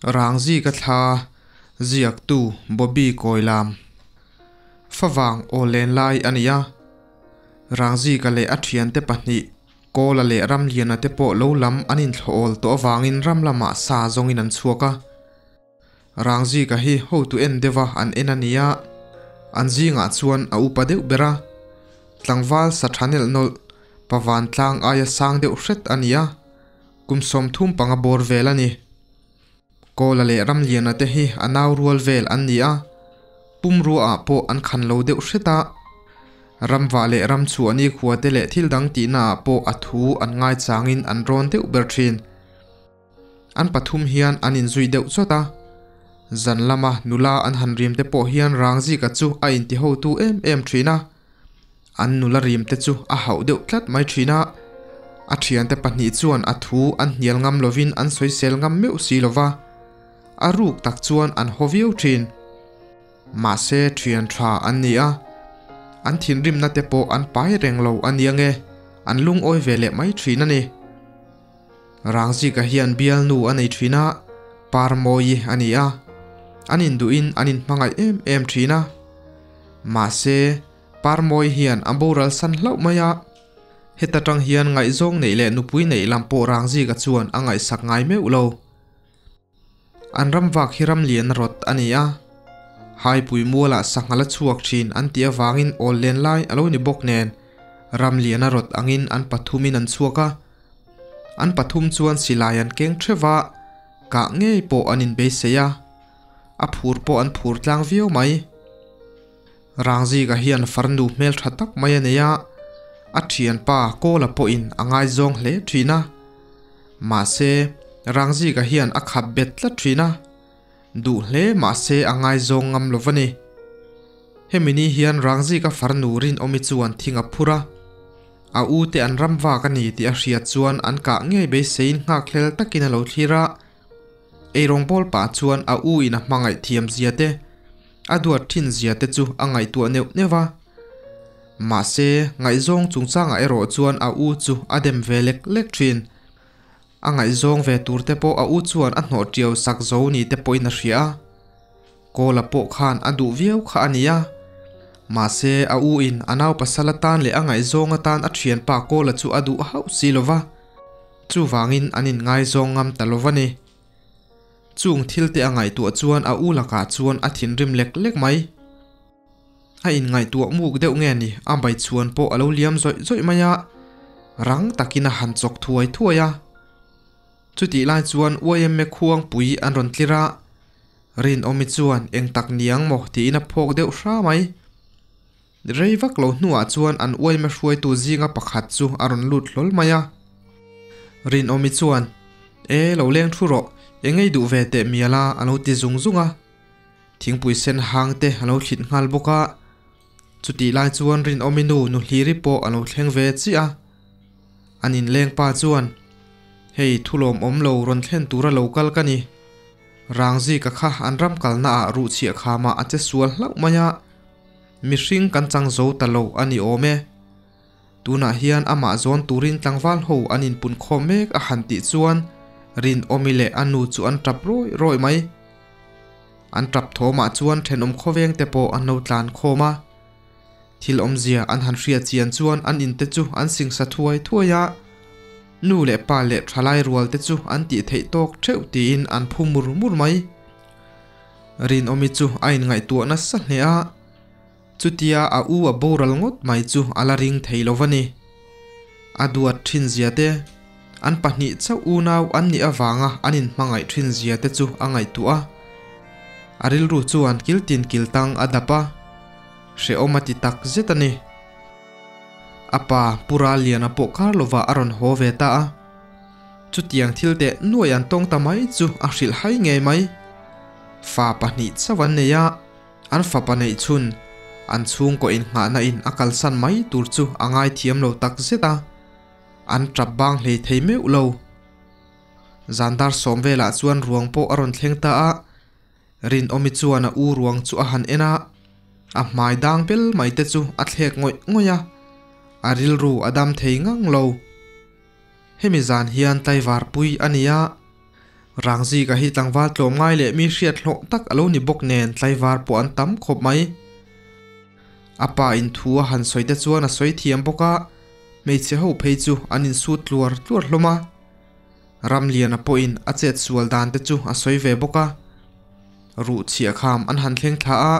Rangzika thla ziaktu Bobby Kawilam Favang aw len lai a ni a. Rangzika leh a thiante pahnih Kawla leh Ramliana te pawh lo lam an inthlawhawl tawh avangin ram lamah sa zawngin an chhuak a. Rangzika hi hotu en deuha an en a ni a, an zingah chuan a upa deuh ber a. Tlangval sa tha nelh nawlh, pavan tlang aia sang deuh hret a ni a, kum 35 bawr vel a ni. Kawla leh Ramliana te hi a nau rual vel an ni a, pumrua ah pawh an khan lo deuh hret a. Ramvah leh ramchhuah nikhua te leh thil dang tihna ah pawh a thu an ngaichangin an rawn deuh ber thin. An pathum hian an inzui deuh chawt a. Zan lama nula an han rim te pawh hian Rangzika chu a intihotu em em thin a. An nula rim te chu a hauh deuh tlat mai thin a. A thiante pahnih chuan a thu an hnial ngam lovin an sawisel ngam meuh si lova, a ruk tak chuan an haw viau thin. Mahse thian tha an ni a, an thinrimna te pawh an pai reng lo a nia nge, an lungawi ve leh mai thin a ni. Rangzika hian bialnu a nei thin a, Parmawi a ni a, an induhin an inhmangaih em em thin a. Mahse Parmawi hian a boral san hlauh mai a. Heta tang hian ngaihzawng neih leh nupui neih lam pawh Rangzika chuan a ngaihsak ngai meuh lo. An ram vak hi ram lian rawt a ni a, Haipui mualah sangha la chhuak thin an tih avangin awl len lai a lo ni bawk nen, ram lian a rawt angin an pathumin an chhuak a. An pathum chuan silai an keng theuh va, kah ngei pawh an inbeisei a, a phur pawh an phur tlang viau mai. Rangzika hian farnu hmeltha tak mai a nei a, a thianpa Kawla pawhin a ngaizawng hle thin a. Mahse, Rangzika hian a khap bet tlat thin a, duh hle mahse a ngaizawng ngam lo va ni. Hemi ni hian Rangzika farnu Rinawmi chuan thing a phur a, a u te an ram vak a ni tih a hriat chuan an kah ngei beiseiin nghakhlel takin a lo thlir a. Eirawngbawl pah chuan a u in a hmangaih thiam zia te, A duat thin zia te chu a ngaihtuah neuh neuh a. Mahse, ngaihzawng chungchangah erawh chuan a u chu a dem ve lek lek thin. A ngaihzawng ve tur te pawh a u chuan a hnawh tiau sak zo ni te pawhin a hria a. Kawla pawh khan a duh viau kha a ni a. Mahse, a u in a nau pasal atan leh a ngaihzawng atan a thianpa Kawla chu a duh hauh si lo va. Chuvangin an inngaizawng ngam ta lo va ni. Chung thil te a ngaihtuah chuan a u lakah chuan a thinrim lek lek mai. A inngaihtuah muk deuh nge ni, a baichhuan pawh a lo liam zawih zawih mai a, rang takin a han chawk thuai thuai a. Chutih lai chuan YMA khuangpui an rawn tlir a, Rinawmi chuan eng tak niang maw tiin a phawk deuh hra mai. Rei vak lo hnuah chuan an uaima hruaitu zinga pakhat chu a rawn lut hlawl mai a. Rinawmi chuan, E, lo leng thu rawh, eng ei duh ve teh mial a, a lo ti zung zung a. Thingpui sen hang te a lo thlit nghal bawk a. Chutih lai chuan Rinawmi nu Nuhliri pawh a lo thleng ve chiah a. An inleng pa chuan, Hei, thulawmawm lo rawn thlen tura lo kal ka ni. Rangzika kha an ram kalnaah ruhchhiah khamah a che sual hlauh mai a. Mihring kan chang zo ta lo a ni awm e. Tunah hian amah zawn turin tlangval ho an inpun khawm mek a han tih chuan Rinawmi leh a nu chu an tap rawi rawi mai. An tap thawmah chuan thenawm khawveng te pawh an lo tlan khawm a. Thil awmzia an han hriat chian chuan an inte chu an singsa thuai thuai a. Nu leh pa leh thalai rual te chu an tih theih tawk theuh tiin an phu mur mur mai. Rinawmi chu a inngaihtuah nasa hle a, chutia a u a boral ngawt mai chu a la ring thei lo va ni. A duat thin zia te, an pahnih chauh unau an nih avanga an inhmangaih thin zia te chu a ngaihtuah a. A rilru chuan kiltin kiltang a dap a, hrehawm a ti tak zet a ni. A pa Pu Ralliana pawh kar lovah a rawn haw ve ta a. Chutiang thil teh nuai an tawng ta mai chu a hrilh hai ngei mai. Fa pahnih chauh an nei a, an fapa neih chhun an chhungkaw innghahna in a kalsan mai tur chu a ngaithiam lo tak zet a, an tap bang hlei thei meuh lo. Zandar sawm velah chuan ruang pawh a rawn thleng ta a, Rinawmi chuan a u ruang chu a han en a, a hmai dang bel mai te chu a thlek ngawih ngawih a, a rilru a dam thei ngang lo. Hemi zan hian tlaivar pui a ni a. Rangzika hi tlangval tlawm ngai leh mi hriat hlawh tak a lo ni bawk nen tlaivar pawh an tam khawp mai. A pa in thu a han sawi te chuan a sawi thiam bawk a, hmeichhe ho phei chu an insut tluar tluar hlawm a. Ramliana pawhin a chet sual dan te chu a sawi ve bawk a. Ruh chhiah kham an han thleng thla a,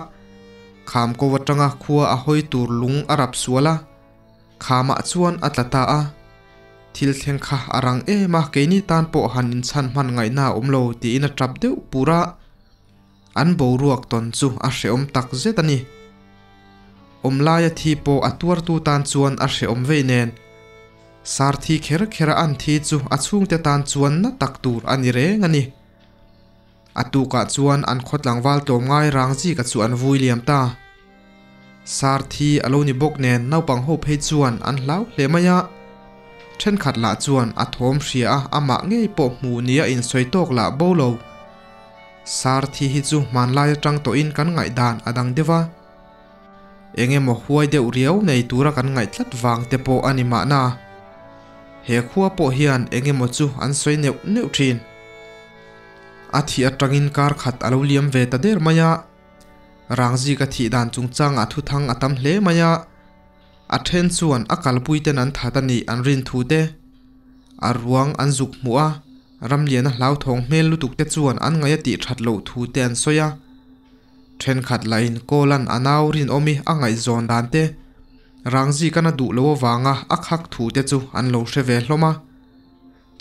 kham ko atanga khua a hawi tur lung a rap sual a, khamah chuan a tla ta a. Thil thleng kha a rang em a, keini tan pawh han inchhan hman ngaihna a awm lo tiin a tap deuh pur a. An boruak tawn chu a hrehawm tak zet a ni. Awm laia thi pawh a tuartu tan chuan a hrehawm vei nen. Sar thi kher kher a an thi chu a chhungte tan chuan na tak tur a ni reng a ni. A tukah chuan an khaw tlangval tlawmngai rang zika chu an vui liam ta. Sar thi a lo ni bawk nen naupang ho phei chuan an hlau hle mai a. Thenkhat lah chuan a thawm hria a amah ngei pawh hmuh nia insawi tawk lah bo lo. Sar thi hi chu hmanlai atang tawhin kan ngaihdan a dang deuh a. Eng emaw huai deuh riau nei tura kan ngaih tlat vang te pawh a ni mahna. He khua pawh hian eng emaw chu an sawi neuh neuh thin. A thih atangin kar khat a lo liam ve ta der mai a. Rangzika thih dan chungchangah thuthang a tam hle mai a. A then chuan a kalpui ten an that a nih an rin thu te, a ruang an zuk hmuh a, Ramliana hlauthawng hmel lutuk te chuan an ngaih a tih that loh thu te an sawi a. Thenkhat lahin Kawlan a nau rinawmi a ngaihzawn dan te, Rangzika'n a duh loh avanga a khak thu te chu an lo hre ve hlawm a.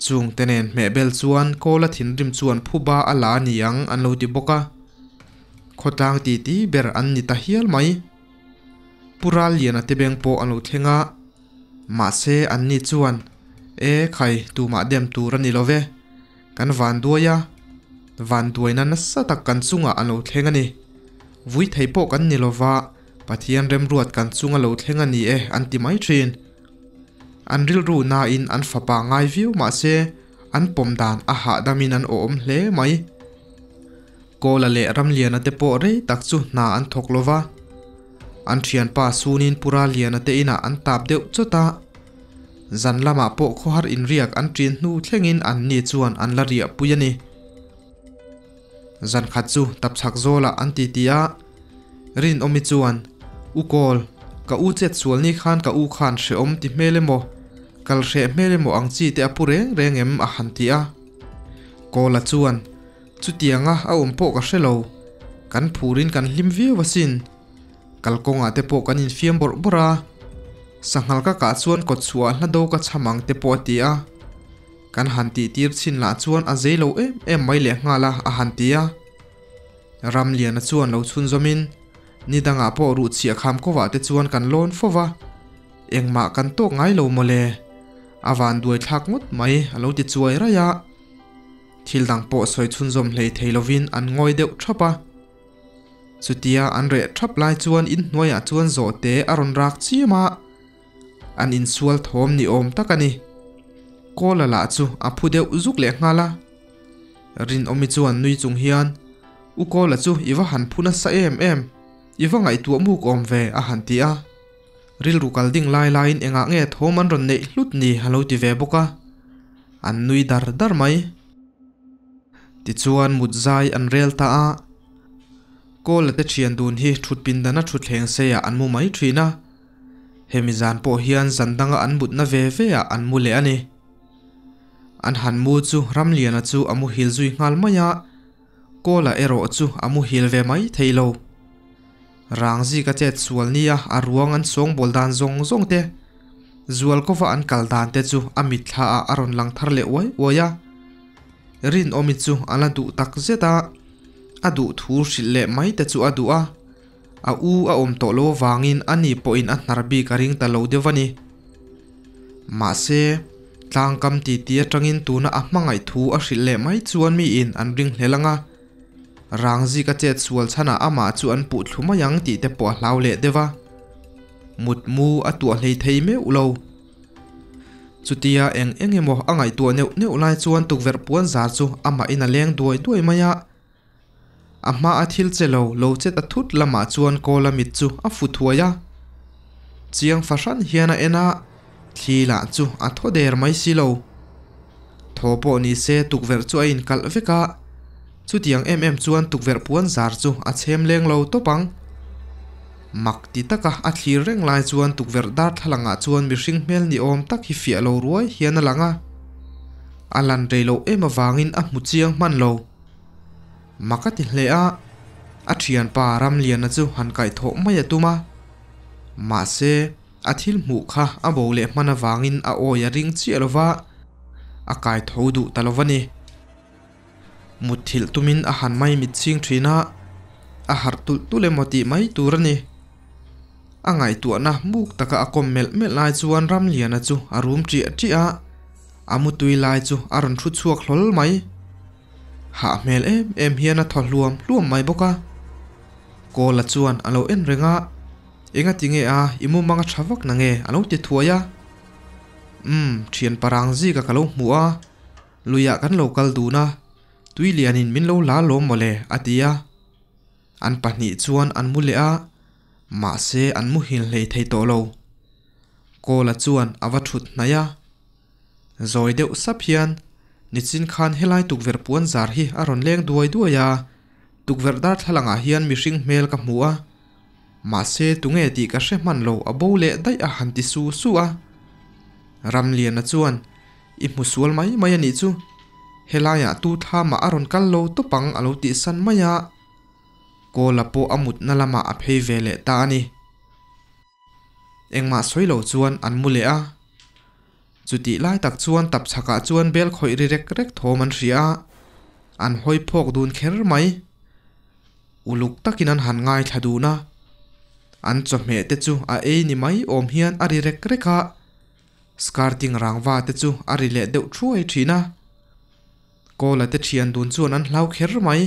Chung te nen hmehbel chuan Kawla thinrim chuan phuba a la a ni ang an lo ti bawk a. Khawtlang titi ber an ni ta hial mai. Pu Ralliana te beng pawh an lo thleng a, mahse anni chuan, E khai, tumah dem tur a ni lo ve. Kan van duai a, van duaina nasa tak kan chungah an lo thleng a ni. Vui thei pawh kan ni lo va, Pathian remruat kan chunga lo thleng a ni e an ti mai thin. An rilru nain an fapa ngai viau mahse an pawm dan a hahdamin an awhawm hle mai. Kawla leh Ramliana te pawh rei tak chu hna an thawk lo va. An thianpa Sunin Pu Raliana te inah an tap deuh chawt a. Zan lamah pawh khawhar inriak an ṭin hnu thlengin anni chuan an la riah pui a ni. Zan khat chu tapchhak zawlah an ti ti a, Rinawmi chuan, U Kawl, ka u chet sual ni khan ka u khan hrehawm ti hmel emaw, kal hreh hmel emaw ang chi te a pu reng reng em? a han ti a. Kawla chuan, Chutianga a awm pawh ka hre lo, kan phurin kan hlim viau asin. Kalkawngah te pawh kan infiam bawrh bawrh a, sanghal ka kah chuan kawtchhuah hla do ka chham ang te pawh a ti a. Kan han tih tir chhin lah chuan a zei lo em em mai leh nghal a, a han ti a. Ramliana chuan lo chhun zawmin, Ni dangah pawh ruh chhiah kham kovah te chuan kan lawn fo va, engmah kan tawk ngai lo mawle. A van duai thlak ngawt mai, a lo ti chuai raih a. Thil dang pawh sawi chhunzawm hlei thei lovin an ngawi deuh thap a. Chutia an reh thap lai chuan inhnuaiah chuan zawhte a rawn rak chiam a. An insual thawm ni awm tak a ni. Kawla lah chu a phu deuh zuk leh nghal a. Rinawmi chuan nui chung hian, U Kawla chu i va han phu nasa em em, i va ngaihtuah muk awm ve, a han ti a. Rilru kal ding lai laiin engah nge thawm an rawn neih hlut ni a lo ti ve bawk a. An nui dar dar mai. Tichuan mut zai an rel ta a. Kawla te thian dun hi thut pindana thutthleng seiah an mu mai thin a. Hemi zan pawh hian zan danga an mutna ve ve ah an mu leh a ni. An han mu chu Ramliana chu a muhil zui nghal mai a, Kawla erawh chu a muhil ve mai thei lo. Rangzika chet sual nia a ruang an sawngbawl dan zawng zawng te, Zualkova an kal dan te chu a mitthla ah a rawn lang thar leh uai uai a. Rinawmi chu a la duh tak zet a, a duh thu hrilh leh mai te chu a duh a. A u a awm tawh lo avangin a ni pawhin a hnar bik a ring ta lo deuh a ni. Mahse, tlangkam titi atangin tuna a hmangaih thu a hrilh leh mai chuan miin an ring hlel ang a. Rangzik a chet sual chhanah amah chu an puh thlu mai ang tih te pawh a hlau leh deuh a. Mutmu a tuah hlei thei meuh lo. Chutia eng eng emaw a ngaihtuah neuh neuh lai chuan tukverh puan zar chu amahin a leng duai duai mai a. A hma a thil che lo lo che ta thut lamah chuan Kawla mit chu a fu thuai a. Chiang fahran hian a en a, thli lah chu a thaw der mai si lo. Thaw pawh ni se tukverh chu a inkalh vek a, chutiang em em chuan tukverh puan zar chu a chhem leng lo tawp ang. Mak ti taka a thlir reng lai chuan tukverh darthlalangah chuan mihring hmel ni awm tak hi fiah lo ruai hian a lang a, a lan rei loh em avangin a hmu chiang hman lo. Mak a ti hle a, a thianpa Ramliana chu han kaihthawh mai a tum a, mahse a thil hmuh kha a bo leh hman avangin a awi a ring chiah lo va, a kai tho duh ta lo va ni. Mutthilh tumin a han mai mit ching thin a, a harh tulh tulh emaw tih mai tur a ni. A ngaihtuahna muk taka a kawm melh melh lai chuan Ramliana chu a rum ṭiah ṭiah a, a mutui lai chu a rawn thu chhuak hlawl mai. Hah hmel em em hian a thaw hluam hluam mai bawk a. Kawla chuan a lo en reng a, Enga ti nge a, i mumang a tha vak na nge? a lo ti thuai a. Umm, thian parang zika ka lo hmu a, luiah kan lo kal dun a, tui lianin min lo la lawm mawle, a ti a. An pahnih chuan an mu leh a, mahse an muhil hlei thei tawh lo. Kawla chuan a va thut hnaih a. Zawi deuh sap hian, Nichin khan helai tukverh puan zar hi a rawn leng duai duai a, tukverh darthlalangah hian mihring hmel ka hmu a, mahse tunge tih ka hre hman lo a bo leh daih a han ti su su a. Ramliana chuan, I hmu sual mai mai a nih chu, helaiah tu thlamah a rawn kal lo tawp ang a lo tihsan mai a, Kawla pawh a mutna lamah a phei ve leh ta a ni. Engmah sawi lo chuan an mu leh a. Chutih lai tak chuan tap chhakah chuan bel khawih ri rek rek thawm an hria a, an hawi phawk dun kher mai. Uluk takin an han ngaithla dun a. An chawhmeh te chu a ei ni mai awm hian a ri rek rek a, skirting rangva te chu a ri leh deuh thuai thin a. Kawla te thian dun chuan an hlau kher mai.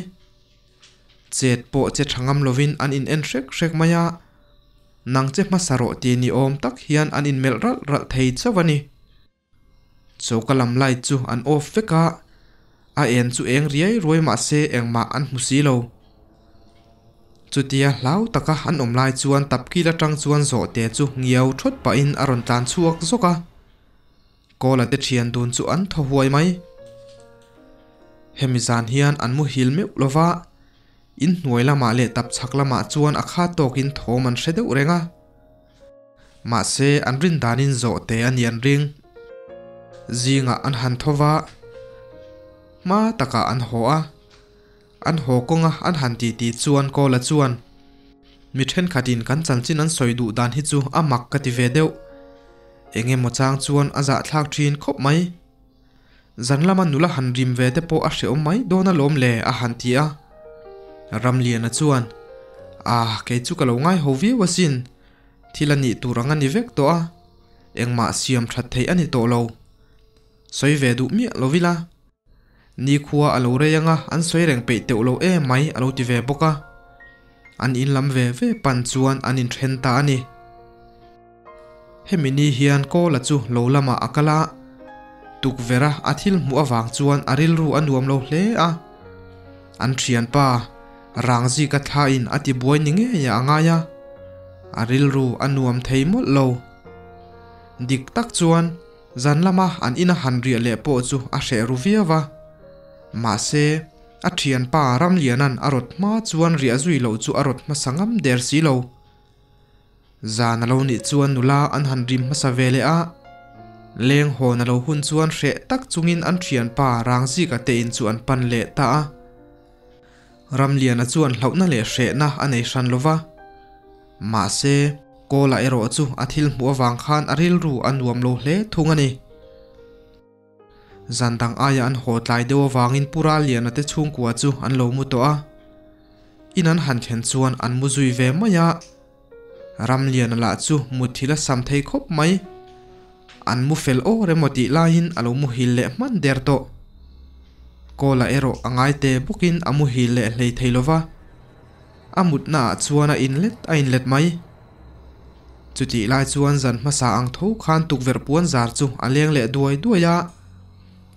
Chet pawh che tha ngam lovin an in en hrek hrek mai a, nang che hmasa rawh ti ni awm tak hian an in melh ralh ralh thei chauh a ni. Choka lam light chu an off vek a, a en chu eng riai ruai mah se engmah an hmu si lo. Chutia hlau taka an awm lai chuan tapkil atang chuan zawhte chu ngiau thawt pahin a rawn tlan chhuak zawk a. Kawla te thian dun chu an thaw huai mai. Hemi zan hian an muhil meuh lo va, in hnuai lamah leh tap chhak lamah chuan a khat tawkin thawm an hre deuh reng a. Mahse, an rin danin zawh te a ni an ring. Zingah an han thaw va, hma takah an haw a. An haw kawnga an han titi chuan Kawla chuan, Mi thenkhatin kan chanchin an sawi duh dan hi chu a mak ka ti ve deuh. Eng emaw chang chuan a zahthlak thin khawp mai. Zan lama nula han rim ve te pawh a hreawm mai dawn alawm le a han ti a. Ramliana chuan, Ah, kei chu ka lo ngai ho viau asin. Thil a nih tur ang a ni vek tawh a, engmah siam that theih a ni tawh lo. Sawi ve duh miah lo ila. Nikhua a lo rei anga an sawi reng peih teuh lo em mai a lo ti ve bawk a. An in lam ve ve pan chuan an inthen ta a ni. Hemi ni hian Kawla chu lo lamah a kal a, tukverha a thil hmuh avang chuan a rilru a nuam lo hle a. An thianpa Rangzika thlain a ti buai ni ngei a ngai a, a rilru a nuam thei mawlh lo. Dik tak chuan Zan lama an ina han riah leh pawh chu a hreh ru viau a. Mahse, a thianpa Ramliana'n a rawt hma chuan riah zui loh chu a rawt hmasa ngam der si lo. Zan a lo nih chuan nula an han rim hmasa ve leh a. Leng hawn a lo hun chuan hreh tak chungin an thianpa Rangzika te in chu an pan leh ta a. Ramliana chuan hlauhna leh hrehna a nei hran lo va. Mahse, Kawla erawh chu a thil hmuh avang khan a rilru a nuam lo hle thung a ni. Zan dang aia an haw tlai deuh avangin Pu Ralliana te chhungkua chu an lo mu tawh a. In an han thlen chuan an mu zui ve mai a. Ramliana lah chu mutthil a sam thei khawp mai. An mu fel awr emaw tih laiin a lo muhil leh hman der tawh. Kawla erawh a ngai te bawkin a muhil leh hlei thei lo va. A mutna ah chuan a inlet a inlet mai. Chutih lai chuan zan hmasa ang tho khan tukverh puan zar chu a leng leh duai duai a,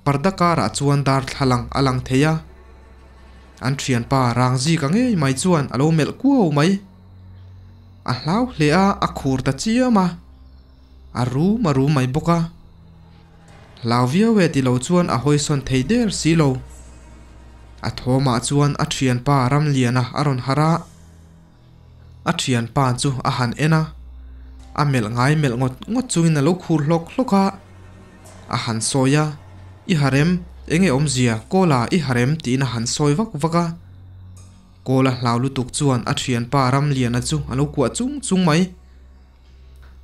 parda karah chuan darthlalang a lang thei a. An thianpa Rangzika ngei mai chuan a lo melh kuau mai. A hlau hle a, a khur ta chiam a. A rum a rum mai bawk a. Hlau viau e ti lo chuan a hawisawn thei der si lo. A thawmah chuan a thianpa Ramliana a rawn harh a. A thianpa chu a han en a, a melh ngai melh ngawt ngawt chungin a lo khur hlawk hlawk a. A han sawi a, I harem, enge awmzia, Kawla i harem tiin a han sawi vak vak a. Kawla hlau lutuk chuan a thianpa Ramliana chu a lo kuah chung chung mai.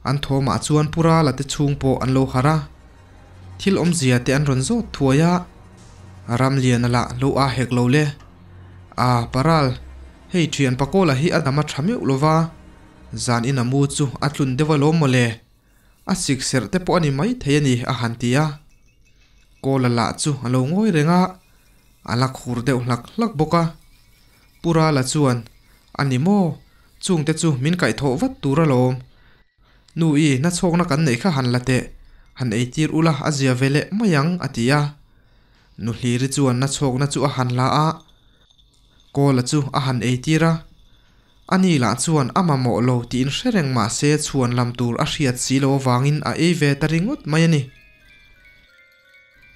An thawmah chuan Pu Rala te chhung pawh an lo harh a, thil awmzia te an rawn zawt thuai a, Ramliana lah lo a hek lo le. A, Paral, hei thian Pakawla hi a dam a tha meuh lo va, zan ina mu chu a tlun deuh alawm maw le, a sik serh te pawh a ni mai thei a ni a han ti a. Kawla lah chu a lo ngawi reng a, a la khur deuh hlak hlak bawk a. Pu Rala chuan, A ni maw? Chungte chu min kaihthawh vat tur alawm. Nu i, nachhawkna kan neih kha han la teh, han eitir ula a zia ve leh mai ang, a ti a. Nu Hliri chuan nachhawkna chu a han la a, Kawla chu a han eitir a. Ani lah chuan a mamawh lo tiin hre reng mah se chhuan lam tur a hriat si lo avangin a ei ve ta ringawt mai a ni.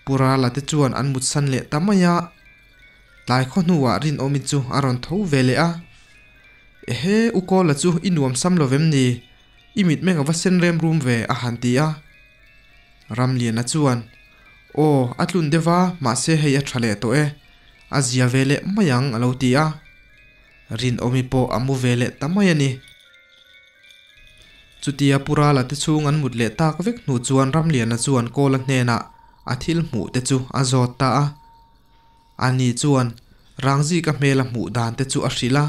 Pu Rala te chuan an mutsan leh ta mai a, tlai khaw hnuah Rinawmi chu a rawn tho ve leh a. Ehe, U Kawla chu i nuam sam lo vem ni? I mitmeng a va sen rem rum ve, a han ti a. Ramliana chuan, Aw, a tlun deuh a, mahse hei a tha leh tawh e, a zia ve leh mai ang, a lo ti a. Rinawmi pawh a mu ve leh ta mai a ni. Chutia Pu Rala te chhung an mut leh tak vek hnu chuan Ramliana chuan Kawla hnenah a thil hmuh te chu a zawt ta a. Ani chuan Rangzika hmel a hmuh dan te chu a hrilh a.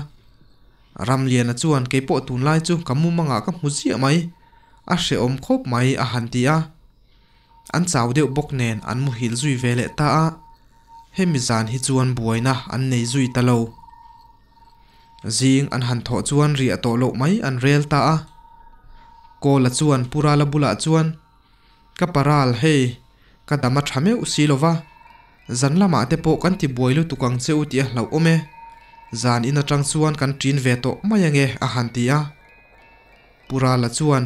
Ramliana chuan keipawh tunlai chu ka mumangah ka hmu ziah mai, a hrehawm khawp mai a han ti a. An chau deuh bawk nen an muhil zui ve leh ta a. Hemi zan hi chuan buaina an nei zui ta lo. Zing an han thawh chuan riah tawh loh mai an rel ta a. Kawla chuan Pu Rala bulah chuan, Ka pa Ral, hei, ka dam a tha meuh si lo va, zan lamah te pawh kan ti buai lutuk ang che u tih a hlauh awm e. Zan in atang chuan kan ṭin ve tawh mai ange, a han ti a. Pu Rala chuan,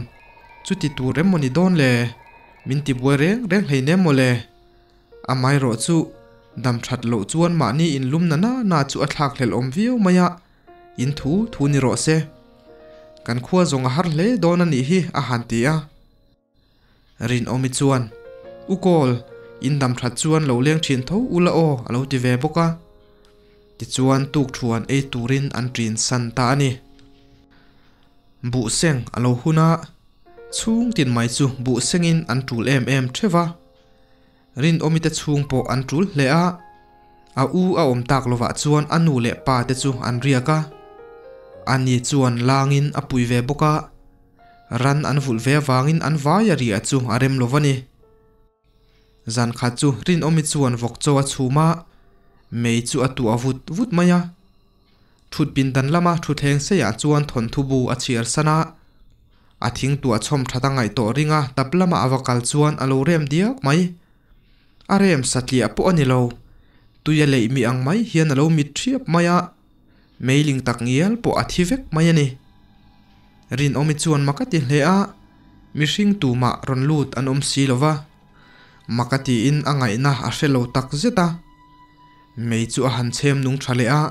Chuti tur em maw ni dawn le? Min ti buai reng reng hleinem maw le? Amaherawh chu, dam that loh chuan mahni inlum na na na chu a thlak hlelh awm viau mai a, in thu thu ni rawh se. Kan khua zawng a har hle dawn a nih hi, a han ti a. Rinawmi chuan, U Kawl, in dam that chuan lo leng thin tho ula aw, a lo ti ve bawk a. Tichuan tukthuan ei turin an ṭin san ta a ni. Buhseng a lo hun a, chhungtin mai chu buhsengin an ṭul em em ṭheuh va. Rinawmi te chhung pawh an tul hle a, a u a awm tak lovah chuan a nu leh pa te chu an riak a. Ani chuan langin a pui ve bawk a, ran an vulh ve avangin an vai a riah chu a rem lo va ni. Zan khat chu Rinawmi chuan vawk chaw a chhum a, mei chu a tuah vut vut mai a. Thut pindan lama thutthleng seiah chuan thawnthu bu a chhiar san a, a thing tuah chhawm that a ngaih tawh ring a tap lama a va kal chuan a lo rem diak mai. A rem satliah pawh a ni lo, tui a leih mi ang mai hian a lo mit thiap mai a, meiling tak ngial pawh a thi vek mai a ni. Rinawmi chuan mak a ti hle a, mihring tumah rawn lut an awm si lo va, mak a tiin a ngaihna a hre lo tak zet a. Mei chu a han chhem nung tha leh a,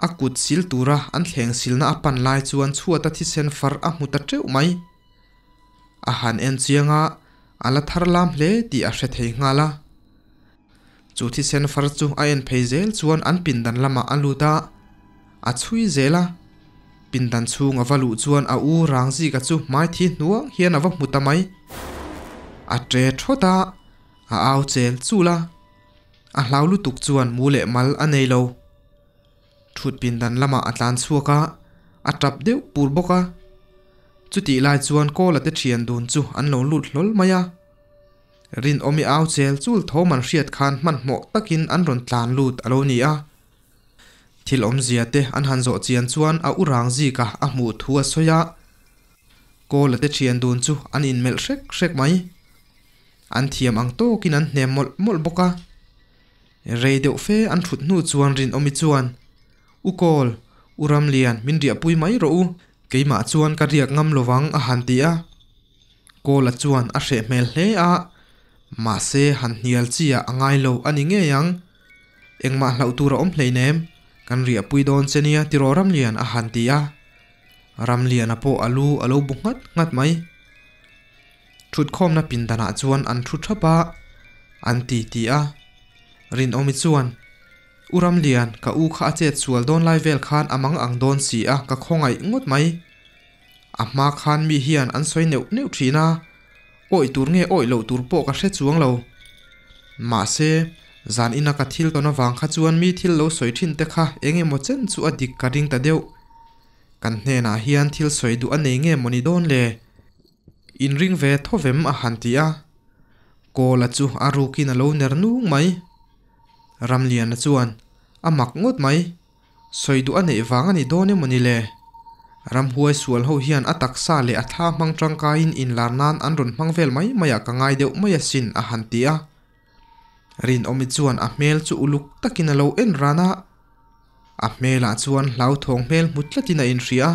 a kut sil tura an thleng silna a pan lai chuan chhuata thisen far a hmu ta teuh mai. A han en chiang a, a la thar lam hle tih a hre thei nghal a. Chu thisen far chu a en phei zel chuan an pindan lamah a lut a, a chhui zel a. Pindan chhung a va luh chuan a u Rangzika chu hmai thi hnuang hian a va hmu ta mai. A tre thawt a, a au chel chul a. A hlau lutuk chuan mu leh mal a nei lo. Thut pindan lamah a tlan chhuak a, a tap deuh pur bawk a. Chutih lai chuan Kawla te thian dun chu an lo lut hlawl mai a. Rinawmi au chel chul thawm an hriat khan hmanhmawh takin an rawn tlan lut a lo ni a. Thil awmzia te an han zawh chian chuan a u rang zika a hmuh thu a sawi a. Kawla te thian dun chu an inmelh hrek hrek mai. An thiam ang tawkin an hnem mawlh mawlh bawk a. Rei deuh fe an thut hnu chuan Rinawmi chuan, U Kawl, U Ramlian, min riahpui mai rawh u, keimah chuan ka riak ngam lovang a han ti a. Kawla chuan a hreh hmel hle a, Mahse han hnial chi ah a ngai lo a ni ngei ang. Engmah hlauh tur a awm hleinem, kan riahpui dawn che nia tiraw Ramlian a han ti a. Ramliana pawh a lu a lo bu nghat nghat mai. Thutkhawmna pindanah chuan an thu thap a, an ti ti a. Rinawmi chuan, U Ramlian, ka u kha a chet sual dawn lai vel khan a mang ang dawn si a, ka khawngaih ngawt mai. A hma khan mi hian an sawi neuh neuh thin a, awih tur nge awih loh tur pawh ka hre chuang lo. Mahse, zan ina ka thil tawn avang kha chuan mi thil lo sawi thin te kha eng emaw chen chu a dik ka ring ta deuh. Kan hnenah hian thil sawi duh a nei nge mawni dawn le? Inring ve thovem a han ti a. Kawla chu a rukin a lo ner nung mai. Ramliana chuan, A mak ngawt mai. Sawi duh a neih vang a ni dawn emaw ni le? Ramhuai sual ho hian a taksa leh a thla hmang tangkaiin inlar nan an rawn hmang vel mai maiah ka ngai deuh mai asin a han ti a. Rinawmi chuan a hmel chu uluk takin a lo en ran a. A hmelah chuan hlauthawng hmel hmu tlatin a inhria a.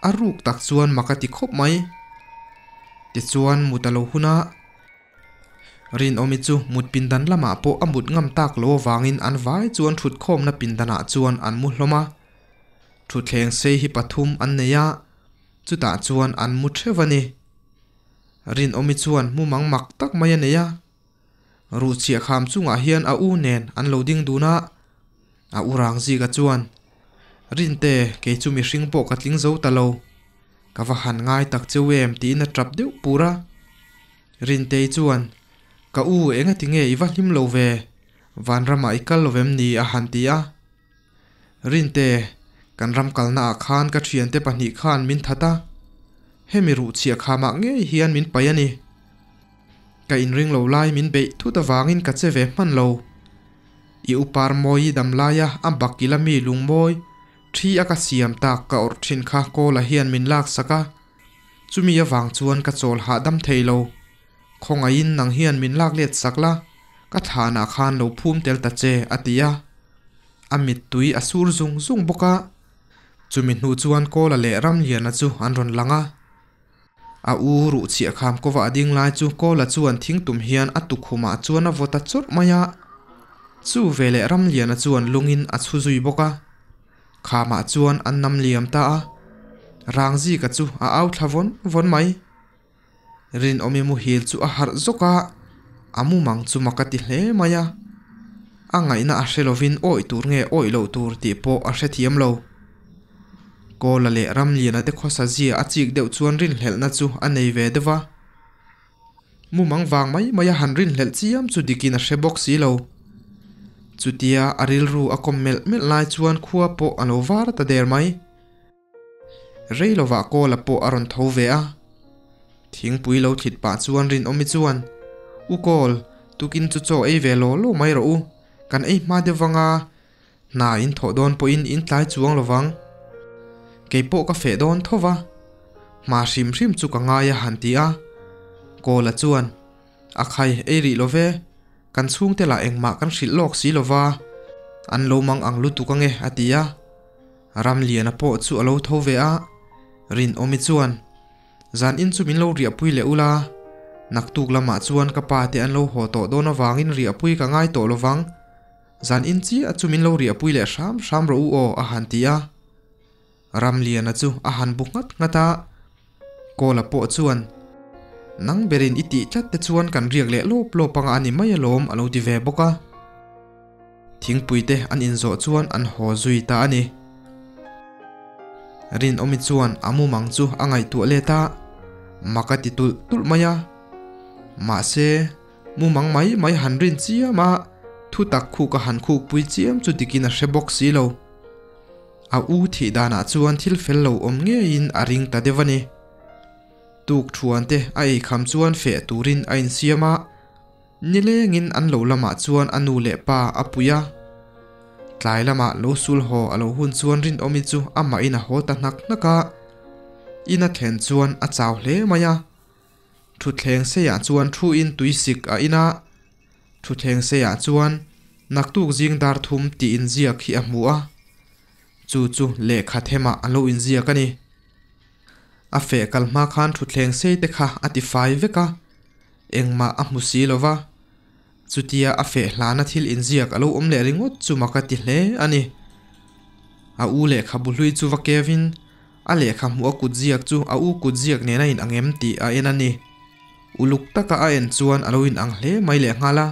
A ruk tak chuan mak a ti khawp mai. Tichuan mut a lo hun a. Rinawmi chu mut pindan lamah pawh a mut ngam tak lo avangin an vai chuan thutkhawmna pindanah chuan an mu hlawm a. Thutthleng sei hi pathum an nei a, chutah chuan an mu theuh a ni. Rinawmi chuan mumang mak tak mai a nei a. Ruhchhiah kham chungah hian a u nen an lo ding dun a. A u rang zika chuan, Rinte, kei chu mihring pawh ka tling zo ta lo. Ka va han ngai tak cheu em tiin a tap deuh pur a. Rintei chuan, Ka u, engati nge i va hlim lo ve? Vanramah i kal lo vem ni? a han ti a. Rinte, kan ram kalnaah khan ka thiante pahnih khan min that a. Hemi ruhchhiah khamah ngei hian min paih a ni. Ka inring lo lai min beih thut avangin ka che ve hman lo. I upar mawi i dam laia a bakila mi lungmawi Thi a ka siam tak ka awrh thin kha Kawla hian min laksak a, chumi avang chuan ka chawl hahdam thei lo. Khawngaihin nang hian min lak let sak la, ka thlanah khan lo phum tel ta che, a ti a. A mittui a sur zung zung bawk a. Chumi hnu chuan Kawla leh Ramliana chu an rawn lang a. A u ruh chhiah kham kawva a ding lai chu Kawla chuan thing tum hian a tukhumah chuan a vaw ta chawrh mai a. Chu veleh Ramliana chuan lungin a chhu zui bawk a. Khamah chuan an nam liam ta a. Rangzika chu a au thla vawn vawn mai. Rinawmi muhil chu a harh zawk a, a mumang chu mak a ti hle mai a. A ngaihna a hre lovin awih tur nge awih loh tur tih pawh a hrethiam lo. Kawla leh Ramliana te khawsa zia a chik deuh chuan rinhlelhna chu a nei ve deuh va. Mumang vang mai mai a han rinhlelh chiam chu dikin a hre bawk si lo. Chutia a rilru a kawm melh melh lai chuan khua pawh a lo var ta der mai. Rei lovah Kawla pawh a rawn tho ve a. Thingpui lo thlit pah chuan Rinawmi chuan, U Kawl, tukin chu chaw ei ve law law mai rawh u, kan ei hma deuh vang a, Hna in thawh dawn pawhin in tlai chuang lo vang. Kei pawh ka feh dawn tho va. Hma hrim hrim chu ka ngai a han ti a. Kawla chuan, A khai, ei rih lo ve. Kan chhungte lah engmah kan hrilh lawk si lo va. An lo mang ang lutuk ange a ti a. Ramliana pawh chu a lo tho ve a. Rinawmi chuan, Zan in chu min lo riahpui leh ula, naktuk lamah chuan ka pa te an lo haw tawh dawn avangin riahpui ka ngai tawh lo vang. Zan in chiah chu min lo riahpui leh hram hram rawh u aw a han ti a. Ramliana chu a han bu nghat nghat a. Kawla pawh chuan, Nang berin i tih tlat te chuan kan riak leh lawp lawp anga a ni mai alawm a lo ti ve bawk a. Thingpui te an inzawh chuan an haw zui ta a ni. Rinawmi chuan a mumang chu a ngaihtuah let a, mak a ti tulh tulh mai a. Mahse. Mumang mai mai han rin chiam a, thu tak khuk a han khuk pui chiam chu dikin a hre bawk si lo. A u thih danah chuan thil fel lo awm ngeiin a ring ta deuh a ni. Tuk thuan te a ei kham chuan feh turin a insiam a, nilengin an lo lamah chuan a nu leh pa a pui a. Tlai lamah lo sul haw a lo hun chuan Rinawmi chu amahin a haw ta hnak hnak a, in a thlen chuan a chau hle mai a. Thutthleng seiah chuan thu in tui sik a in a, thutthleng seiah chuan naktuk zing dar thum tih inziak hi a hmu a, chu chu lehkha themah a lo inziak a ni. A feh kal hma khan thutthleng sei te kha a ti fai vek a, Engmah a hmu si lo va, chutia a feh hlana thil inziak a lo awm leh ringawt chu mak a ti hle a ni. A u lehkhabu hlui chu va kevin a lehkha hmuh a kutziak chu a u kutziak nen a inang em tih a en a ni. Uluk taka a en chuan a lo inang hle mai lehnghal a.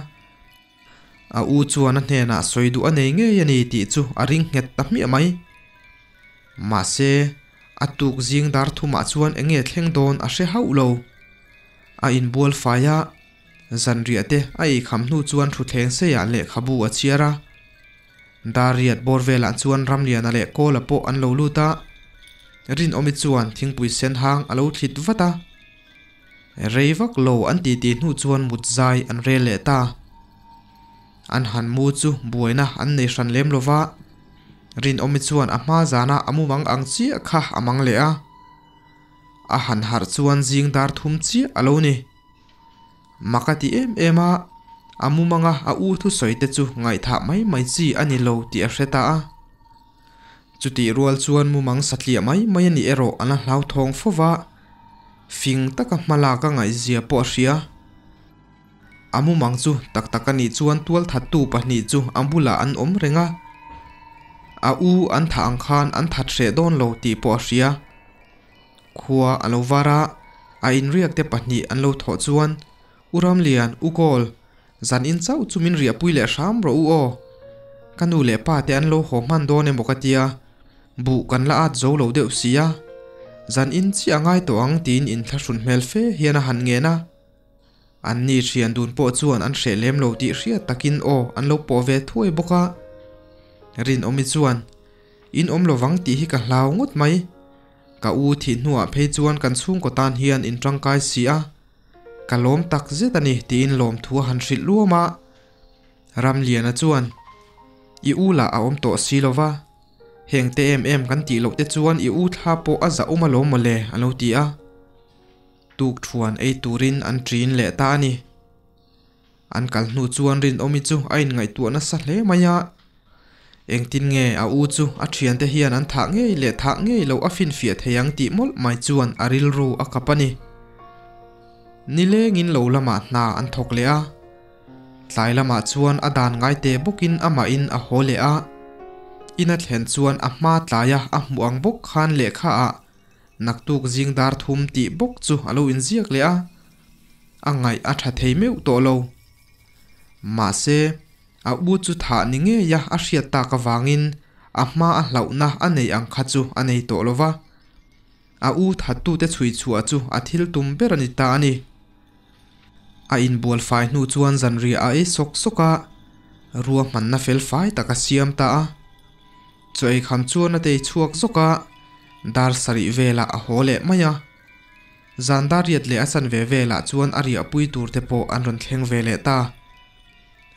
A u chuan a hnenah sawi duh a nei ngei a ni tih chu a ring nghet ta hmiah mai. Mahse, a tuk zing dar thumah chuan eng nge thleng dawn a hre hauh lo. A inbual fai a, zanriah te a eikham hnu chuan thutthleng seiah lehkhabu a chhiar a. Dar riat bawr velah chuan Ramliana leh Kawla pawh an lo lut a, Rinawmi chuan thingpui sen hang a lo thlit vat a. Rei vak lo an titi hnu chuan mut zai an rel leh ta. An han mu chu buaina an nei hran lem lo va, Rinawmi chuan a hma zana a mumang ang chiah kha a mang leh a. A han harh chuan zing dar thum chiah a lo ni. Mak a ti em em a, a mumanga a u thusawi te chu ngaihthah mai mai chi a ni lo tih a hre ta a. Chutih rual chuan mumang satliah mai mai a nih erawh an la hlauthawng fo va, fing taka hma lak a ngaihzia pawh a hria. A mumang chu tak tak a nih chuan tualthattu pahnih chu a bulah an awm reng a, a u an thah ang khan an that hreh dawn lo tih pawh a hria. Khua a lo var a, a inriak te pahnih an lo thawh chuan, U Ramlian, U Kawl, zan in chauh chu min riahpui leh hram rawh u aw. Ka nu leh pa te an lo haw hman dawn emaw ka tia, buh kan la at zo lo deuh si a, zan in chiah a ngai tawh ang tiin inthlahrun hmel fe hian a han ngen a. An ni thian dun pawh chuan an hreh lem lo tih hriat takin aw an lo pawh ve thuai bawk a. Rinawmi chuan, In awm lovang tih hi ka hlau ngawt mai. Ka u thih hnuah phei chuan kan chhungkaw tan hian in tangkai si a, ka lawm tak zet a ni tiin lawmthu a han hrilh luam a. Ramliana chuan, I u lah a awm tawh si lova, heng te em em kan tih loh te chuan i u thla pawh a zah awm alawm mawle a lo ti a. Tukthuan ei turin an ṭin leh ta a ni. An kal hnu chuan Rinawmi chu a inngaihtuah nasa hle mai a. Engtin nge a u chu a thiante hian an thah ngei leh thah ngei loh a finfiah thei ang tih mawlh mai chuan a rilru a kap a ni. Nilengin lo lamah hna an thawk leh a. Tlai lamah chuan a dan ngai teh bawkin amahin a haw leh a. In a thlen chuan a hma tlaia a hmuh ang bawk khan lehkha ah Naktuk zing dar thum tih bawk chu a lo inziak leh a, a ngaih a tha thei meuh tawh lo. Mahse, a u chu thah ni ngeia a hriat tak avangin a hma a hlauhna a neih ang kha chu a nei tawh lo va. A u thattute chhui chhuah chu a thil tum ber a ni ta a ni. A inbual fai hnu chuan zanriah a ei sawk sawk a, ruahmanna fel fai tak a siam ta a. Chaw ei kham chuan a tei chhuak zawk a, dar sarih velah a haw leh mai a. Zan dar riat leh a chanve velah chuan a riahpui tur te pawh an rawn thleng ve leh ta.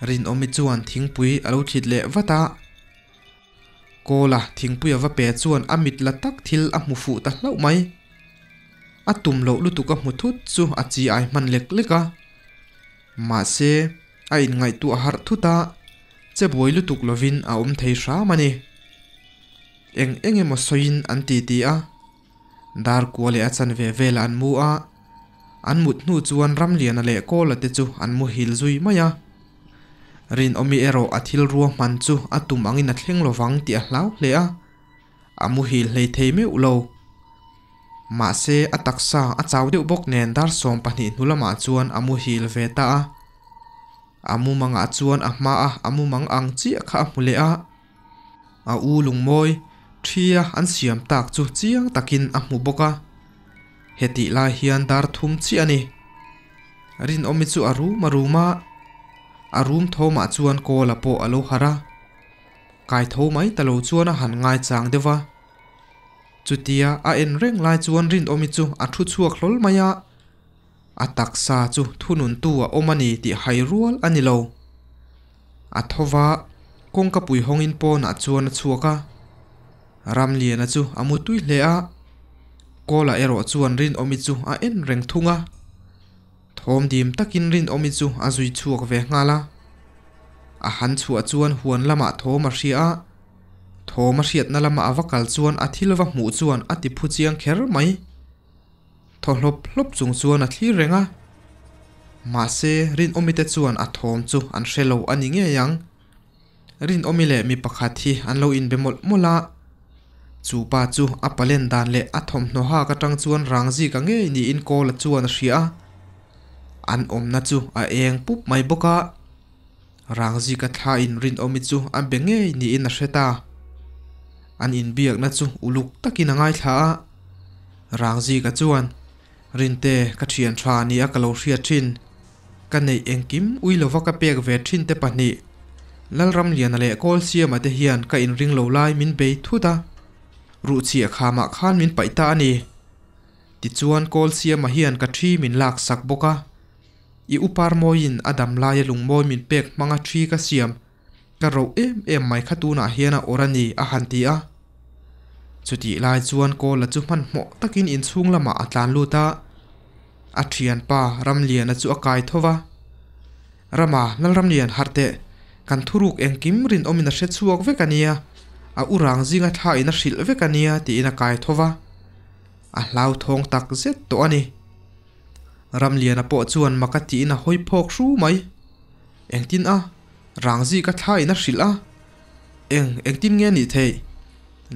Rinawmi chuan thingpui a lo thlit leh vat a. Kawla thingpui a va pe chuan a mit la tak thil a hmu fuh ta hlauh mai. A tum loh lutuk a hmu thut chu a chi ai hman lek lek a. Mahse, a inngaihtuah harh thut a, che buai lutuk lovin a awm thei hram a ni. Eng eng emaw sawiin an ti ti a, dar kua leh a chanve velah an mu a, an mut hnu chuan Ramliana leh Kawla te chu an muhil zui mai a. Rinawmi erawh a thil ruahman chu a tum angin a thleng lovang tih a hlau hle a, a muhil hlei thei meuh lo. Mahse, a taksa a chau deuh bawk nen dar 12 hnu lamah chuan a muhil ve ta a. A mumangah chuan a hmaa a mumang ang chiah kha a hmu leh a. A u lungmawi ṭhia an siam tak chu chiang takin a hmu bawk a. Hetih lai hian dar thum chiah a ni. Rinawmi chu a rum a rum a, a rum thawmah chuan Kawla pawh a lo harh a. Kai tho mai ta lo chuan a han ngaichang deuh va. Chutia a en reng lai chuan Rinawmi chu a thu chhuak hlawl mai a. A taksa chu thununtu a awm a ni tih hai rual a ni lo. A tho va, kawngka pui hawngin pawnah chuan a chhuak a. Ramliana chu a mu tui hle a, Kawla erawh chuan Rinawmi chu a en reng thung a. Thawm dim takin Rinawmi chu a zui chhuak ve nghal a. A han chhuah chuan huan lamah thawm a hria a, thawm a hriatna lama a va kal chuan a thil va hmuh chuan a ti phu chiang kher mai. Thaw hlawp hlawp chung chuan a thlir reng a. Mahse, Rinawmi te chuan a thawm chu an hre lo a ni ngei ang. Rinawmi leh mi pakhat hi an lo inbe mawlh mawlh a. Chu pa chu a palen dan leh a thawmhnaw hak atang chuan rang zika ngei niin Kawla chuan a hria a. An awmna chu a eng pup mai bawk a. Rangzika thlain Rinawmi chu a be ngei niin a hre ta. An inbiakna chu uluk takin a ngaithla a. Rangzika chuan, Rinte, ka thian tha nia ka lo hriat thin. Ka neih engkim ui lova ka pek ve thin te pahnih, Lalramliana leh Kawlsiama te hian ka inring lo lai min bei thut a. Ruhchhiah khamah khan min paih ta a ni. Tichuan Kawlsiama hian ka thi min laksak bawk a. I upar mawiin a dam laia lungmawi min pek hmanga thi ka siam, ka roh em em mai kha tunah hian a awr a ni, a han ti a. Chutih lai chuan Kawla chu hmanhmawh takin inchhung lamah a tlan lut a, a thianpa Ramliana chu a kai tho va. Rama, Lalramlian, harh teh, kan thuruk engkim rinawmin a hre chhuak vek a nia, a u rang zinga thlain a hrilh vek a nia, tiin a kai tho va. A hlauthawng tak zet tawh a ni. Ramliana pawh chuan mak a tiin a hawi phawk hru mai. Engtin a? Rangzi ka thla in a hrilh a. Eng, engtin nge nih theih?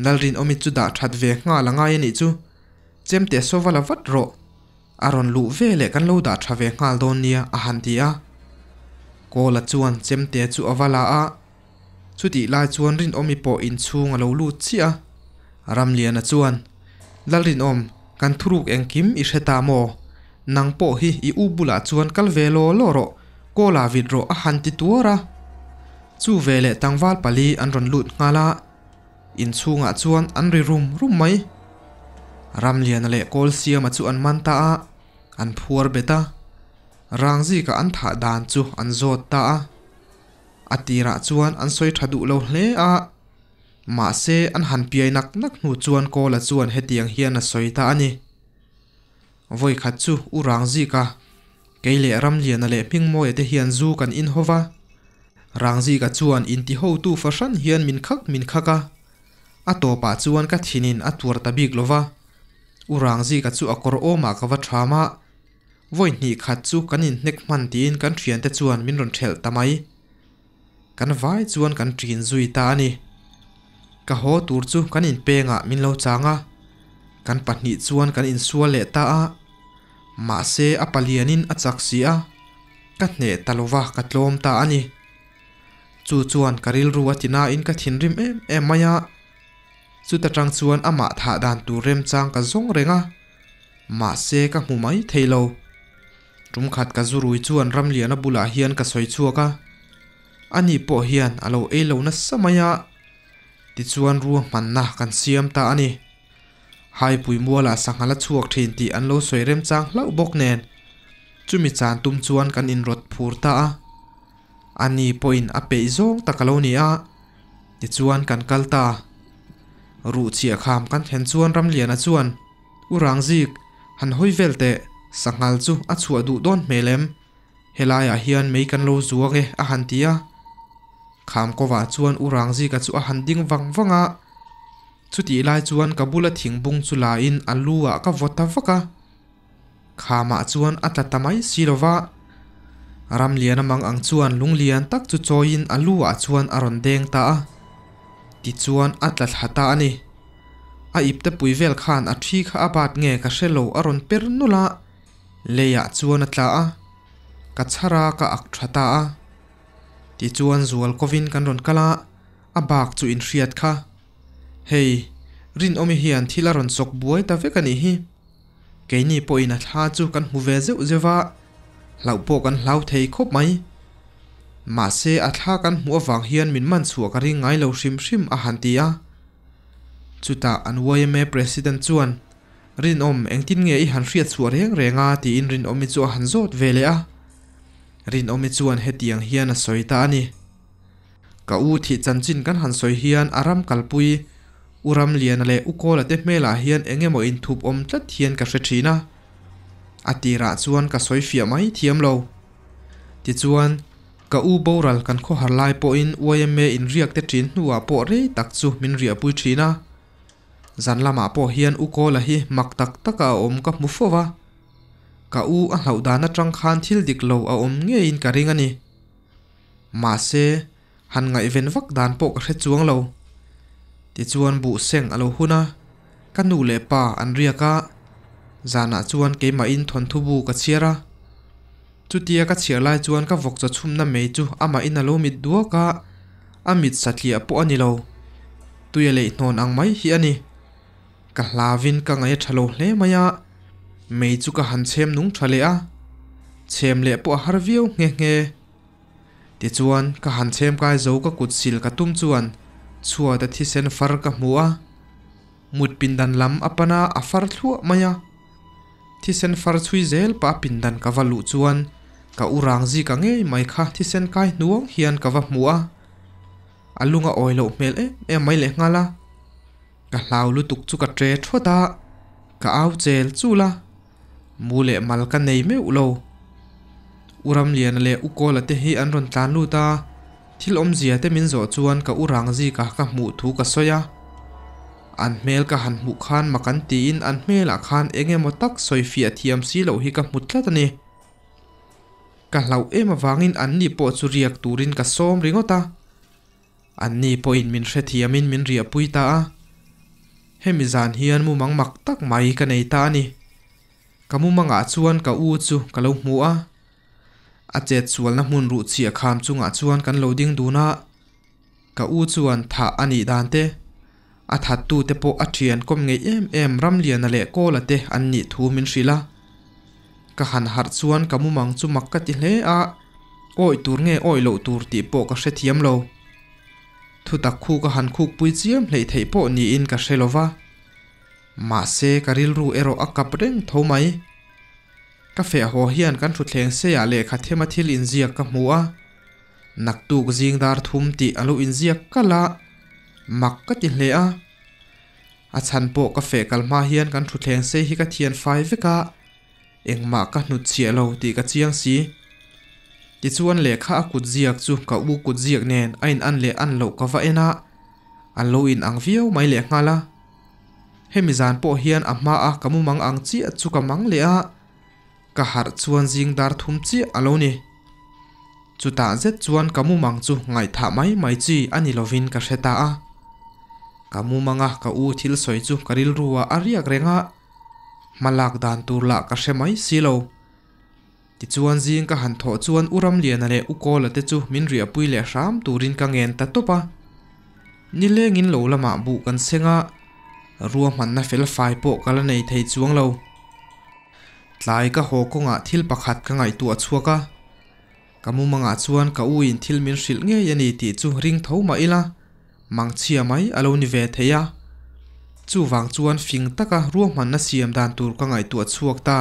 Lalrinawmi chu dah that ve nghal a ngai a nih chu. Chemte sawva la vat rawh. A rawn luh ve leh kan lo dah tha ve nghal dawn nia a han ti a. Kawla chuan chemte chu a va la a. Chutih lai chuan Rinawmi pawh inchhung a lo lut chiah a. Ramliana chuan, Lalrinawm, kan thuruk engkim i hre ta maw? Nang pawh hi i u bulah chuan kal ve law law rawh, Kawla vit rawh a han ti tuar a. Chu veleh tlangval pali an rawn lut nghal a, inchhungah chuan an ri rum rum mai. Ramliana leh Kawlsiama chu an man ta a, an phuar bet a. Rangzika an thah dan chu an zawt ta a. A tirah chuan an sawi tha duh lo hle a, mahse an han piai nak nak hnu chuan Kawla chuan hetiang hian a sawi ta a ni. Vawi khat chu U Rangzika, kei leh Ramliana leh Hmingmawia te hian zu kan in ho va. Rangzika chuan intihotu fahran hian min khak min khak a, a tawpah chuan ka thinin a tuar ta bik lo va. U Rangzika chu a kawr awmah ka va tham a, Vawi hnih khat chu kan inhnek hman tiin kan thiante chuan min rawn thelh ta mai. Kan vai chuan kan ṭin zui ta a ni. Ka haw tur chu kan inpengah min lo chang a, kan pahnih chuan kan insual leh ta a. Mahse a palianin a chak si a, ka hneh ta lova ka tlawm ta a ni. Chu chuan ka rilru a ti nain ka thinrim em em mai a. Chuta tang chuan amah thah dan tur remchang ka zawng reng a. Mahse ka hmu mai thei lo. Tum khat ka zurui chuan Ramliana bulah hian ka sawi chhuak a, ani pawh hian a lo ei lo nasa mai a, tichuan ruahmanna kan siam ta a ni. Haipui mualah sangha la chhuak thin tih an lo sawi remchang hlauh bawk nen, chumi chan tum chuan kan inrawt phur ta a. Ani pawhin a peih zawng tak a lo ni a, tichuan kan kal ta. Ruhchhiah kham kan thlen chuan Ramliana chuan, U Rangzik, han hawi vel teh, sanghal chu a chhuah duh dawn hmel em? Helaiah hian mei kan lo zuang e, a han ti a. Khamkawvah chuan U Rangzika chu a han ding vang vang a. Chutih lai chuan ka bula thingbung chu lain a lu ah ka vaw ta vak a. Khamah chuan a tla ta mai si lo va. Ramliana mang ang chuan lunglian tak chu chawiin a lu ah chuan a rawn deng ta a. Tichuan a tla thla ta a ni. A ipte pui vel khan a thi kha a bat nge ka hre lo a rawn per nulh a, leiah chuan a tla a, ka chhar a ka ak tha ta a. Tichuan zual kovin kan rawn kal a, a bak chu in hriat kha. Hei, Rinawmi hian thil a rawn chawk buai ta vek a nih hi. Keini pawhin a thla chu kan hmu ve zeuh zeuh a, hlauh pawh kan hlau thei khawp mai. Mahse a thla kan hmuh avang hian min man chhuah ka ring ngai lo hrim hrim a han ti a. Chutah an yma President chuan, Rinawm, engtin nge i han hriat chhuah reng reng a? tiin Rinawmi chu a han zawt ve leh a. Rinawmi chuan hetiang hian a sawi ta a ni. Ka u thih chanchin kan han sawi hian a ram kalpui, U Ramliana leh U Kawla te hmelah hian eng emaw inthup awm tlat hian ka hre thin a. A tirah chuan ka sawi fiah mai thiam lo. Tichuan, Ka u boral kan khawhar lai pawhin yma in riak te ṭin hnuah pawh rei tak chu min riahpui ṭhin a. Zan lamah pawh hian u Kawla hi mak tak taka a awm ka hmu fo va. Ka u a hlauh dan atang khan thil dik lo a awm ngeiin ka ring a ni. Mahse, han ngaihven vak dan pawh ka hre chuang lo. Tichuan buh seng a lo hun a, ka nu leh pa an riak a, zanah chuan keimahin thawnthu bu ka chhiar a. Chutia ka chhiar lai chuan ka vawk chaw chhumna mei chu amahin a lo mit duak a, a mit satliah pawh a ni lo. Tui a leih hnawn ang mai hi a ni. Ka hlavin ka ngaih a tha lo hle mai a, mei chu ka han chhem nung tha leh a, chhem leh pawh a har viau nghe nghe. Tichuan, ka han chhem kai zo ka kut sil ka tum chuan chhuat a thisen far ka hmu a, mut pindan lam a pan a, a far thluah mai a. Thisen far chhui zel pah a pindan ka va luh chuan ka u rang zika ngei mai kha thisen kai hnuang hian ka va hmu a, a lung a awi loh hmel em em mai lehnghal a. Ka hlau lutuk chu ka tre thawt a, ka au chel chul a, mu leh mal ka nei meuh lo. U Ramliana leh U Kawla te hi an rawn tlan lut a, thil awmzia te min zawh chuan ka u Rangzika ka hmuh thu ka sawi a. An hmel ka han hmuh khan mak an tiin an hmelah khan eng emaw tak sawi fiah thiam si loh hi ka hmu tlat a ni. Ka hlauh em avangin anni pawh chu riak turin ka sawm ringawt a. Anni pawhin min hrethiamin min riahpui ta a, hemi zan hian mumang mak tak mai ka nei ta a ni. Ka mumangah chuan ka u chu ka lo hmu a, a chet sualna hmun ruh chhiah kham chungah chuan kan lo ding dun a, ka u chuan thah a nih dan te, a thattute pawh a thian kawm ngeih em em Ramliana leh Kawla te an nih thu min hrilh a. Ka han harh chuan ka mumang chu mak ka ti hle a, awih tur nge awih loh tur tih pawh ka hrethiam lo. Thutak khu ka han khukpui chiam hleih theih pawh niin ka hre lo va. Mahse ka rilru erawh a kap reng tho mai. Ka feh haw hian kan thutthleng seiah lehkha thema thil inziak ka hmu a, naktuk zing dar thum tih a lo inziak kalh a, mak ka ti hle a. A chhan pawh ka feh kal hma hian kan thutthleng sei hi ka thian fai vek a, engmah ka hnut chhiah lo tih ka chiang si. Tichuan lehkha a kut ziak chu ka u kut ziak nen a in an leh an loh ka va en a, a lo in ang viau mai leh nghal a. Hemi zan pawh hian a hma a ka mumang ang chiah chu ka mang leh a, ka harh chuan zing dar thum chiah a lo ni. Chutah zet chuan ka mumang chu ngaihthah mai mai chi a ni lovin ka hre ta a. Ka mumanga ka u thil sawi chu ka rilru ah a riak reng a, hma lak dan tur lah ka hre mai si lo. Tichuan zing ka han thawh chuan U Ramliana leh U Kawla te chu min riahpui leh hram turin ka ngen ta tawp a. Nilengin lo lamah buh kan seng a, ruahmanna fel fai pawh ka la nei thei chuang lo. Tlai ka haw kawngah thil pakhat ka ngaihtuah chhuak a, ka mumangah chuan ka u in thil min hrilh ngei a ni tih chu ring tho mah ila, mangchhia mai a lo ni ve thei a. Chuvang chuan fing taka ruahmanna siam dan tur ka ngaihtuah chhuak ta.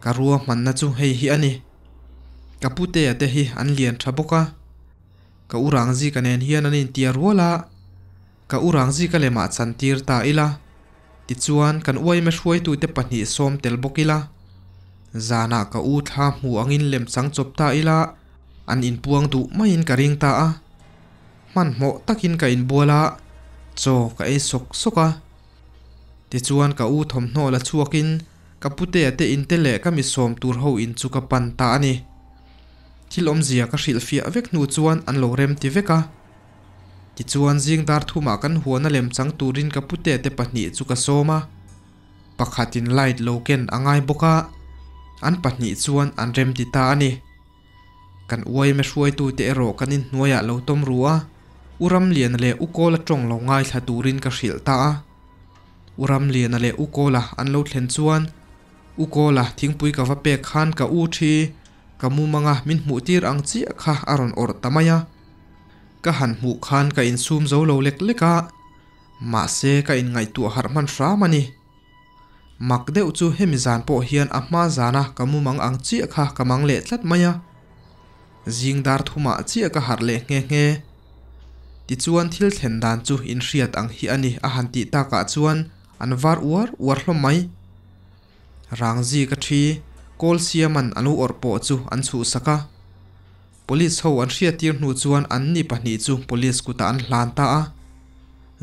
Ka ruahmanna chu hei hi a ni. Ka putea te hi an lian tha bawk a, ka u Rangzika nen hian an intia rual a, ka u Rangzika lemah chantir ta ila. Tichuan, kan uaime hruaitute pahnih sawm tel bawk ila, zanah ka u thla hmu angin lemchang chawp ta ila, an inpuang duh maiin ka ring ta a. Hmanhmawh takin ka inbual a, chaw ka ei sawk sawk a. Tichuan ka u thawmhnaw la chhuakin ka putea te inte leh ka mi sawm tur ho in chu ka pan ta a ni. Thil awmzia ka hrilhfiah vek hnu chuan an lo rem ti vek a. Tichuan zing dar thumah kan huan a lem chang turin ka pute te pahnih chu ka sawm a, pakhatin light lo ken a ngai bawk a, an pahnih chuan an rem ti ta a ni. Kan uaime hruaitute erawh kan inhnuaiah lo tawm ru a, U Ramliana leh U Kawla tawng lo ngaithla turin ka hrilh ta a. U Ramliana leh U Kawla an lo thlen chuan U Kawla thingpui ka va pek khan ka u thi ka mumanga min hmuh tir ang chiah kha a rawn awrh ta mai a. Ka han hmuh khan ka insum zo lo lek lek a, mahse ka inngaihtuah harh hman hram a ni. Mak deuh chu hemi zan pawh hian a hma zana ka mumang ang chiah kha ka mang leh tlat mai a. Zing dar thumah chiah ka harh leh nghe nghe. Tichuan thil thlen dan chu inhriat ang hi a ni a han tih takah chuan an var uar uar hlawm mai. Rangzi ka thi, kawl siaman a lo awrh pawh chu an chhuhsak a. Police ho an hriattir hnu chuan an ni pahnih chu police kutah an hlan ta a.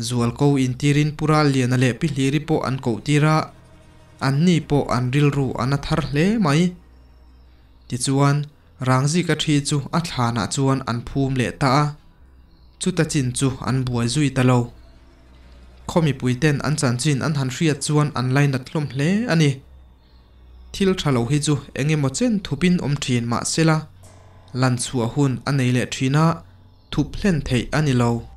Zualko intirin Pu Ralliana leh Pi Hliri pawh an koh tir a. An ni pawh an rilru a na thar hle mai. Tichuan, Rangzika thi chu a thlanah chuan an phum leh ta a, chuta chin chu an buai zui ta lo. Khaw mipuiten an chanchin an han hriat chuan an lainat hlawm hle a ni. Thil tha lo hi chu eng emaw chen thupin awm thin mah sela, lan chhuah hun a nei leh thin a, thup hlen theih a ni lo.